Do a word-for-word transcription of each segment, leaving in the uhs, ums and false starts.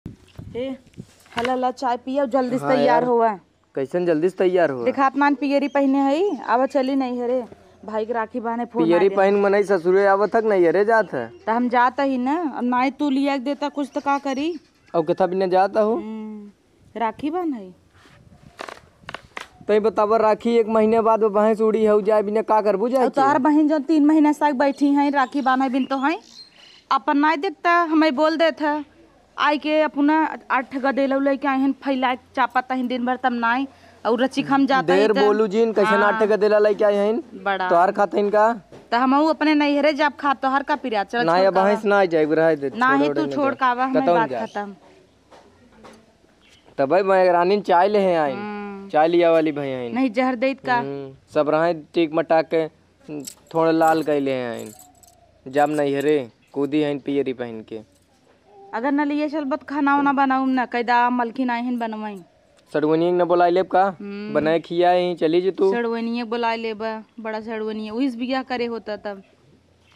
हे, हला, हला, चाय पिया, जल्दी से हाँ तैयार यार। होवा। कैसन जल्दी से तैयार होवा? देखात नान पियरी पहिने हई, आवा चली नैहरे, भाई के राखी बांधे, फोन आ पियरी गया। पहिन मनई ससुरे आवत हक, नैहरे जात है। त हम जात ही ना, अब नाई तू लिया के देता कुछ त का करी? अब कथा बिना जात हो? हम्म, राखी बांध है। तई बतावा, राखी एक महीने बाद वो भैंस उड़ी हऊ जाए बिना का करबू जाए अब के? तोहर बहिन जो तीन महीना से बैठी हैं, राखी बांधे बिन तो हैं, अपन नाई देखता, हमें बोल देत है। आइ के अपना आठ गदेला लइके आए हन, फैला के चापत हन दिन भर, तब नाई। और रचिक हम जात ढेर हई त बोलू जिन, कैसन हाँ। आठ गदेला लइके आए हन? बड़ा। तोहार खात हन का? त हमहू अपने नैहरे जाब खात, तोहार का पिरा? चल नाई, छोड़ अब का भैंस बा। नाई जाए, रह दे, नाई, छोड़ तू ओड़े छोड़ दे। का बा, हमारी कतहूँ बात जा। खत्म। तब भाई मैं रानी चाय ले हैं आइन। हम्म। चाय लिया वाली भाई आइन। नहीं, जहर देत का? हम्म, सब रहे टीक मटाक के, थोड़ा लाल कैले हैं आइन। जाब नैहरे, कूदी हैं पियरी पहन के। अगर न लिए चलबत खाना वाना बनाऊम ना, कैदा मलकिन आए हैं बनवाई। सड़वनिया के न बोलाई लेब का? हम्म। बनाए खियाए ही चली जे तू। सड़वनिया बोलाई लेबा, बड़ा सड़वनिया, उहिस बियाह करे होता तब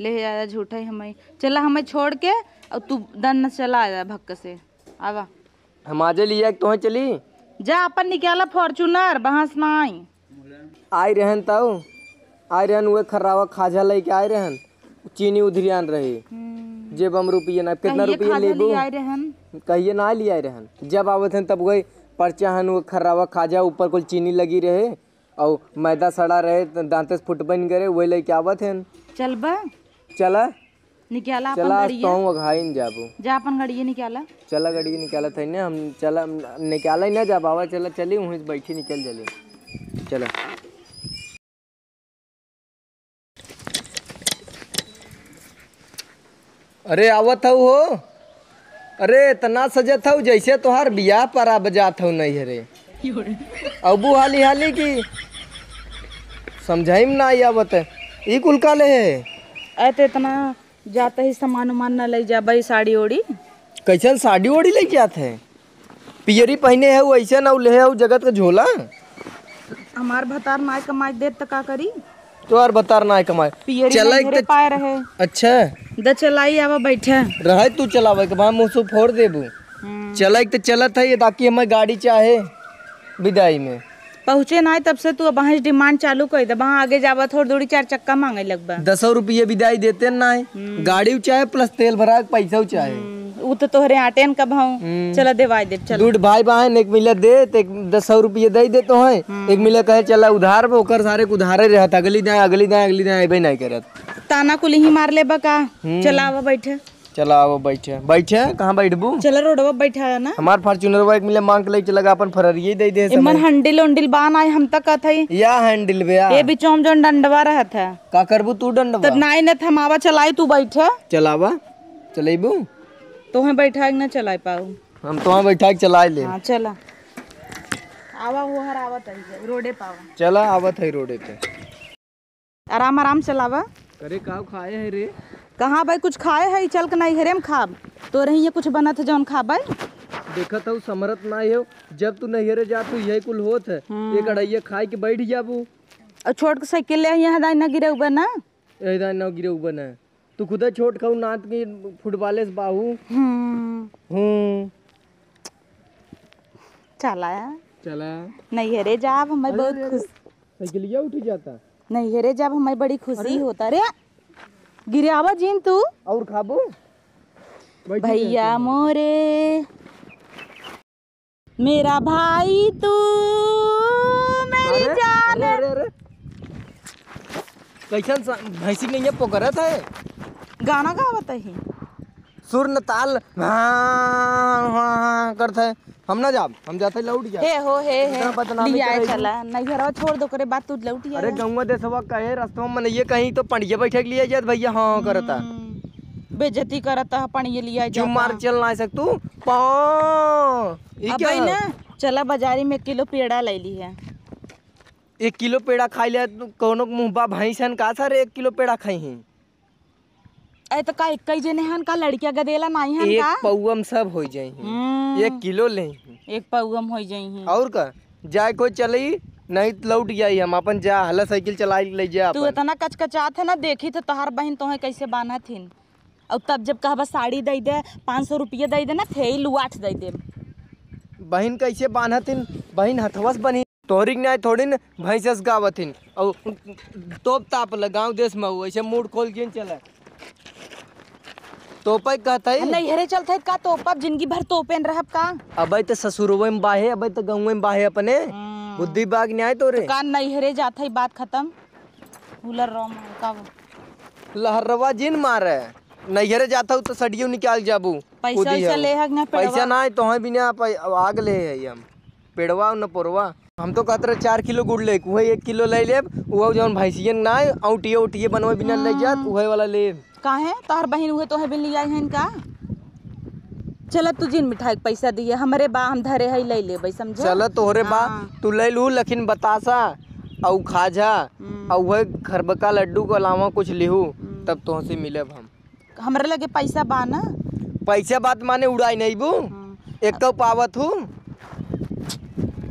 ले आया झूठा ही हमें। चला हमें छोड़ के और तू दन न चला आया भक्क से। आवा। हम आजे लिया के तोहे चली। जा अपन निकाला Fortuner, बहस ना आई। आई रहन तऊ, आई रहन उहे खर्रावा खाजा लइके आई रहन, चीनी उधरियान रही। हम्म। जेब हम रुपये ना, कितना कहिए रुपये खाजा लेबू? लिए आई रहन। कहिए ना लिए आई रहन, जब आवत हन तब वही परचा हन, वो खर्रावा खाजा ऊपर कुल चीनी लगी रहे और मैदा सड़ा रहे, त दांते से फुट बन करे, वही लइके आवत हन। चलबा? चला। निकाला अपन चला, आज गड़िया। तोहूँ अघाइन जाबू। जा अपन गड़िया निकाला। चला, गड़िया निकालत है ने हम, चला, निकाला ही ना जा बाबा, चला, चली, वहीं से बैठी निकल जली। चला। अरे, आवत हऊ हो? अरे, इतना सजत हऊ, जैसे तोहार बियाह पर अब जात हऊ नैहरे। अबू हाली हाली की समझाई में ना आई आवत। ई कुल का ले है? अरे, तो इतना जात ही सामान उमान न लइ जाबे, साड़ी ओड़ी। कैसन साड़ी ओड़ी लइ जात है? पियरी पहिने है, वैसे न ले है, जगत का झोला। हमार भतार नाय कमाई देत त का करी? तोहार भतार नाय कमाई। पियरी चला एक नैहरे त पाए रहे। अच्छा। द चलाई, आवा बैठे। रहे तू चलावे के, बा मुँह से फोड़ देबू। हम्म। चला एक त चलत है, ये ताकि हमें गाड़ी चाहे विदाई में। पहुँचे नाय तब से तू अब वहाँ demand चालू कर दे, वहाँ आगे जाबा थोड़ दूरी चार चक्का मांगे लगबा। दसौ रुपये विदाई देते नाय, हम्म। गाड़ी चाहे plus तेल भरा के पैसा चाहे। हम्म, उ तो तोहरे आटेन का भाव। हम्म। चला देवाई दे, चला। दूठ भाई बहन एक मिला दे, तो एक दसौ रुपये दे दे तो है, हम्म। एक मिला कहे चला उधार बा, ओकर सारे के उधारे रहत, अगली दाएं, अगली दाएं, अगली दाएं अइबे नाय करत। ताना कुल ही मार लेबा का? हम्म। चला आवा बैठे। चला आवा बैठे। बैठे? कहाँ बैठबू? चला रोडवा बैठा है ना। हमार Fortunerवा एक मिला मांग के ले चला, अपन फररिये दे दे एमन समय। Handle उंडिल बा नाय, हम तक कहत हई। या handle बे या। ए बिचों में जौन डंडवा रहत है। का करबू तू डंडवा? तब नाय न थमावा चलाई, तू बैठे। चलावा। चलेबू? तोहे बैठा के ना चलाए पाऊ। हम तोहे बैठा के चलाए ले। हाँ, चला। आवा, वो हर आवत है, रोडे पावा। चला, आवत है रोडे पे। आराम, आराम चलावा। अरे, काव खाए है रे? कहाँ भाई, कुछ खाए है? चल के नैहरे में खाब। तोरे हियाँ कुछ बनत है जौन खाबे? देखत हऊ, समरत नाय हो। जब तू नैहरे जात हऊ, यही कुल होत है। हम्म। एक अढ़ैया खाए के बैठ जाबू। और छोट के साइकिल ले यहाँ दाई ना गिरे उबे ना। यही दाई ना गिरे उबे ना। तू खुदा छोट खाऊ नात की फुटबॉले से बाहू। हम्म। हम्म। चला। चला। नैहरे जाब, हमें अरे, बहुत अरे, अरे। खुश। साइकिलिया उठ जाता। नैहरे जाब, हमें बड़ी खुशी अरे। होता। रे, गिरे आवा जीन तू। और खाबू? बैठी भैया रहती है। मोरे, मेरा भाई तू, मेरी अरे, जान। अरे, अरे, अरे। कैसन सा-, भैंसी के नैया पोकरत है? गाना गावत है। सुर न ताल, हाँ, हाँ, हाँ करत है। हम ना जाब, हम जाते लौट जाब। हे हो, हे, हे। इतना बदनामी लियाए करे चला, नैहरवा छोड़ दो, करे बात तू लौट अरे, आया। गौवा देसवा कहे, रस्तवा में ये कहीं तो पंडिया बैठे के लिए जात भैया, हाँ, हाँ करता। हम्म, बेइज्जती करता है, पंडिया लिया चुप जाता। मार, चल ना सक तू। पाँ, ई अब क्या भाई है? ना, चला बाजारी में एक किलो पेड़ा ले ली है। एक किलो पेड़ा खाई ले, तू कौनो मुँह बा भैंसन का सर, एक किलो पेड़ा खाई ही। अरे तो का एक ही जने हन का, लड़किया गदेला नाई हन एक का? पौवा में सब हो जाई हैं। हम्म। एक किलो ले ही। एक पौवा में हो जाई हैं। और का? जाए कोई चलई, नहीं तो लौट जाई हम अपन जा, हला साइकिल चलाई ले जा तू अपन। इतना कचकचात है ना, देखी तो तोहार बहन तोहे कैसे बान्हत हिन। अउ तब जब कहबा साड़ी दइ दे, पाँच सौ रुपया दइ दे ना, थेई लुआठ दइ देब। बहिन कइसे बान्हत हिन? बहिन हथवा से बन्ही। तोहरी के नाई थोड़ी न भैंस अस गावत हिन। अउ तोप ताप ल गाँव देश में हो, ऐसे मूड खोल के चला। तोपे कहत हई? नैहरे चलत हई का तोपब? जिंदगी भर तोपेन रहब का? अबे त ससुरवे में बाहे, अबे त गौवे में बाहे अपने। हम्म। बुद्धि बाग न्याय तोरे। तो का नैहरे जात हई, बात खत्म। हुलर रहो मार का वो। लहरवा जिन मारे, नैहरे जात हऊ त सडियो निकाल जाबू। पैसा कूदी वैसा हऊ। ले हक ना पैसा पेड़वा? ना है, तोहे बिना पै-, आग ले है हम। पेड़वा न पोरवा। हम तो कहत रहे चार किलो गुड़ लेक, उहे एक किलो ले लेब, उहे जौन भैंसियन ना है, औटिये औटिये बनवे बिना ले जात, हम्म। उहे वाला लेब। काहे? तोहर बहिन उहे तोहे बिन लियाई हन का? चल तू जिन मिठाई के पैसा दिए, हमरे बा, हम धरे हई, ले लेबै, समझे? चल तोहरे बा, हाँ। तू ले लू, लेकिन बतासा, अउ खाजा, हम्म। अउ उहे खरबका लड्डू के अलावा कुछ लिहू, हम्म। तब तोहसे मिलब हम। हमरे लगे पैसा बा ना। पैसा बात माने उड़ाई नहीं बू। हम्म। एक तो पावत हूँ।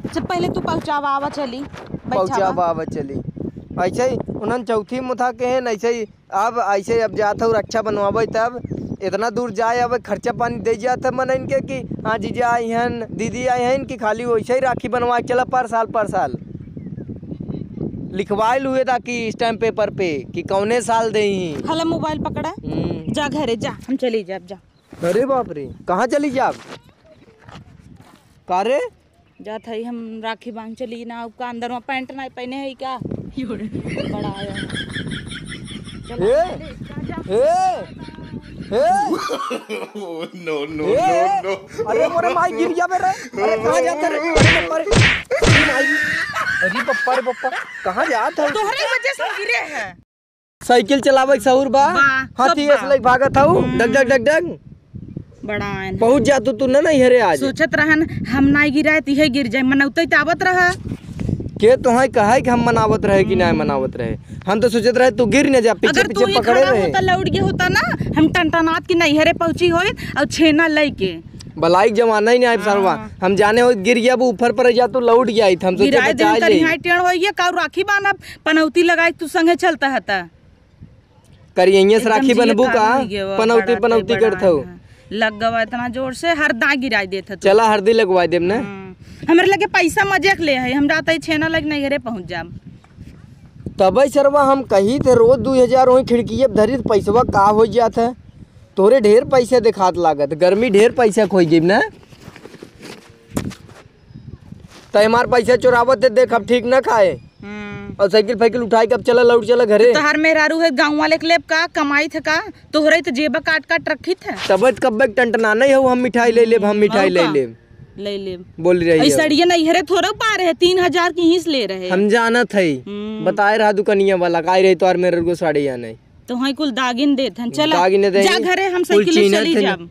अच्छा, पहले तू पहुँचावा, आवा चली, बैठावा। पहुँचावा, आवा चली। ऐसे ही उन्हन चौथी मुथा के हैं, ऐसे ही अब, ऐसे अब जात हूँ रक्षा बनवावे, तब इतना दूर जाए, अब खर्चा पानी दे जात है मनइन के कि हाँ जीजा आई हन, दीदी आई हन, कि खाली वैसे ही राखी बनवा के चला पर साल, पर साल। लिखवाइल हुए ताकि स्टैम्प पेपर पे कि कौने साल दे ही। हला मोबाइल पकड़ा, हम्म। जा घरे जा, हम चली जाब, जा। अरे बाप रे, कहाँ चली जाब? का रे? जात हई हम राखी बांध चली ना, अब का अंदर में पैंट ना पहने हई का? बड़ा आया है। चल, ए? जा, जा। ए? ए? No, no, ए? No, no। अरे मोरे माई गिर जाबे रे। अरे कहाँ जात है रे? अरे बप्पा रे। अरे माई। अरे बप्पा रे बप्पा। कहाँ जात है? तोहरे वजह से गिरे हैं। साइकिल चलावे के सहूर बा? बा, हाथी सब ऐसे बा। लइके भागत हऊ, हम्म। डग, डग, डग, डग। बड़ा आयन। पहुँच जा तू, तू न नैहरे आज। सोचत रहन, हम नाई गिराए, त इहे गिर जाए। मनौते त आवत रहा। के तोहे कहे कि हम मनावत रहे कि नाई हम्म। मनावत रहे? हम तो सोचत रहे, तू गिर न जा, पीछे, अगर पीछे तू ही पकड़े खड़ा रहे। होता, लौट गए होता ना, हम टनटनात के नैहरे पहुँची होइत अउ छेना लइके। भलाई के जमाना ही नहीं आए सरवा। हाँ। हम जाने हो गिर गया, वो ऊपर पर जा, तू लौट गया, हम सोचे गिराए बचा दिन ले। करिहाई टेढ़ होइए, काऊ राखी बांधब, पनौती लगाए, तू संगे चलता हता। करियइये से एकदम राखी जिए बंधबू का? काबू हो गया, पनौती, बड़ा पनौती ते करत बड़ा हऊ। है। लग गवा इतना जोर से, हरदा गिराई देत है तू। चला हरदी लगवाई देब ना। हम्म। हमरे लगे पैसा मजाक ले है, हम जात ही छेना लग नैहरे पहुँच जाब। तबे सरवा हम कही थे रोज दुई हजार वही खिड़किए पे धरी त पैसवा का हो जात है? तोरे ढेर पैसा देखात लागत, गर्मी ढेर पैसा खोई गई ना। तै हमार पैसा चोरावत है, देख अब ठीक ना खाए। हम्म। अउ साइकिल फाइकिल उठाई के अब चला, लौट चला घरे। तोहार मेहरारू है, गाँव वाले के लेब का, कमाई थे का? तोहरे तो जेबा काट काट रखी थे। तबे त कब्बे के टंटना नहीं हो, हम मिठाई ले लेब, हम हम्म, मिठाई और ले का? लेब। ले लेब। बोल रही ऐ है। सड़िया नैहरे थोड़ा पा रहे, तीन हजार की हीस ले रहे। हम जानत है, हम्म। बताए रहा दुकनिया वाला, का आई रही तोहार मेहरारू को साड़ी या नहीं। तो वहीं कुल दागिन देत हन। चला, दागिन दे जा ही। घरे, हम कुल साइकिल से चीन्हत चली हन। जाब।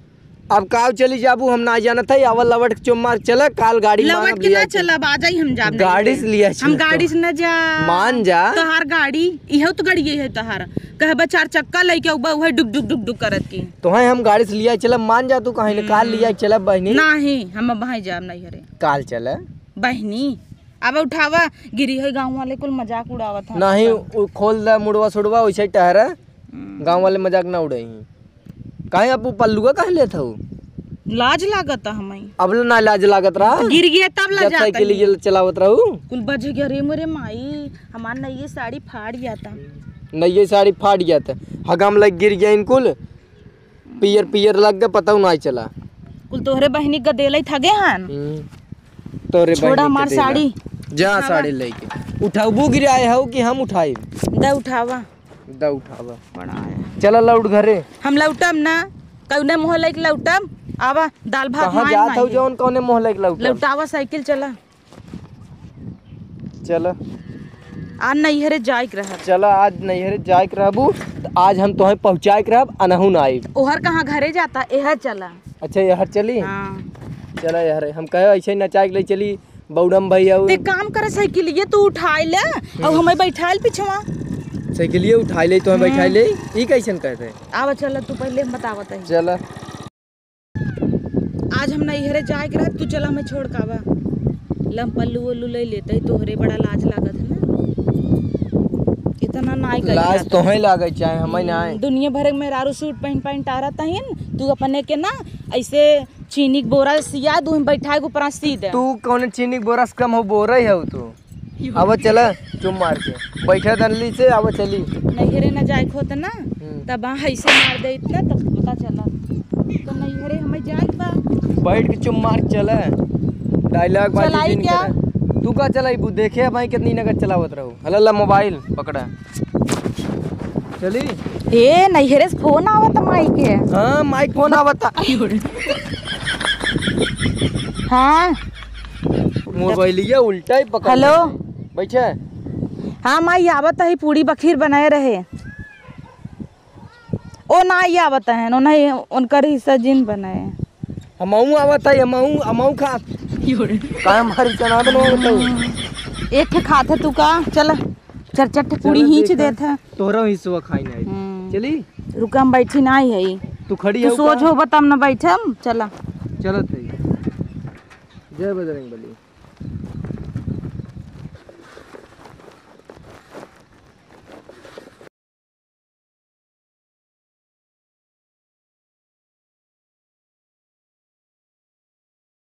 अब काव चली जाबू, हम ना जानत है। आवा लवट के चुम्मा चला, काल गाड़ी लवट मांगब के लिया ना चल। चलब, आ जाई, हम जाब नहीं गाड़ी घरे। से लिया हम चल गाड़ी तो। से ना जा। मान जा। तोहार गाड़ी, इहो तो गाड़ी है तोहार। कहबा चार चक्का लेके उबा, उहे डुक डुक डुक डुक करत की। तोहे हम गाड़ी से लिया चलब, मान जा तू कहीं ले, काल हम्म। लिया चलब बहिनी। नहीं, हम अब वहीं जाब नहीं घरे। काल चले। बहिनी, अब उठावा, गिरी है, गाँव वाले कुल मजाक उड़ावत हैं। नहीं, उ खोल दे मुड़वा सुड़वा, वैसे ही टहरा। हम्म। गाँव वाले मजाक ना उड़ाई। काहे आप वो पल्लुआ काहे लेत हऊ? लाज लागत है हमें। अब लो ना लाज लागत रहा। तो गिर गया तब जब लजात साइकिल है। ये चलावत रहू। कुल बज गया रे मोरे माई, हमार नई साड़ी फाड़ गया था। नई साड़ी फाड़ गया था, हगाम लग गिर गया इनकुल। पियर पियर लग गए, पता नहीं चला। कुल तोहरे बहिनी गदेले थगे हन। हम्म। तोहरे छोड़ा बहिनी हमार गदेला। साड़ी। जा उठावा। साड़ी लेके। उठाबू गिराए हऊ कि हम उठाई? द उठावा। द उठावा। बड़ा आया। चला लौट घरे। हम लौटब ना, कौने मुँह लेके लौटब? आवा, दाल भात कहाँ मार जात हऊ माई। जौन कौने मुँह लेके लौटब? लौटावा साइकिल, चला। चला। आज नैहरे जाए के रहब। चला, आज नैहरे जाए के रहबू, त आज हम तोहे पहुँचाए के रहब, अनहू ना आइब। ओहर कहाँ घरे जाता, एहर चला। अच्छा, एहर चली? हाँ। चला एहर, हम कहे ऐसे ही नचाए के ले चली, बौड़म भैया। ते काम कर, साइकिलिये तू उठाए ले, और हम्म। हमें बैठाए ले पिछवा। साइकिलिये उठाए ले, तोहे हम्म। बैठाए ले, ई कैसन कहते? आवा चला, तू पहले हम बतावत है। चला। आज हम नैहरे जाए के रहत, तू चला हमें छोड़ के आवा। लम पल्लू उल्लू ले लेते, तोहरे बड़ा लाज लागत है ना। ना, नाई करी लाज जात। तोहे लागे चाहे हमें हम्म, नाई। दुनिया भर में मेहरारू सूट पहन पहन टारत हइन, तू अपने के ना ऐसे चीनी के बोरा सिया दू बैठा के ऊपर सी दे। तू कौन चीनी के बोरा से कम हो, बोरा ही हो तू। आवा चला, चुप मार के बैठा दनली से, आवा चली। नैहरे ना जाए के होत ना, हम्म। तब वहाँ ऐसे मार दे इतना, तब पता चला। तो नैहरे हमें जाए के बा। बैठ के चुप मार चला। डायलॉग बाजी चलाई दिन क्या? करे। तू का चलाई, बू देखे भाई कितनी नगद चलावत रहो। हला ला मोबाइल पकड़ा। चली। ए, नैहरे से फोन आवत माई के। हाँ, माई के फोन आवत। हाँ। मोबाइलिया उल्टा ही पकड़ हेलो। ले। बैठे। हाँ माई, आवत ही, पूड़ी बखीर बनाए रहे। ओ ना, ये आवत है, उन्हें उनकर हिस्सा जिन बनाए। हमहू आवत है, हमहू, हमहू खा। का हमारी चना बनाओ बताओ। एक ठे खात है तू का? चल, चार चार ठे पूड़ी चलो हींच देखा। देत है। तोहरा हिस्सा खाई नहीं। हम्म। चली। रुका, हम बैठी नहीं है। तू खड़ी तू है सोच का? हो, बताम ना बैठम, चला। चलत है। जय बजरंग बली।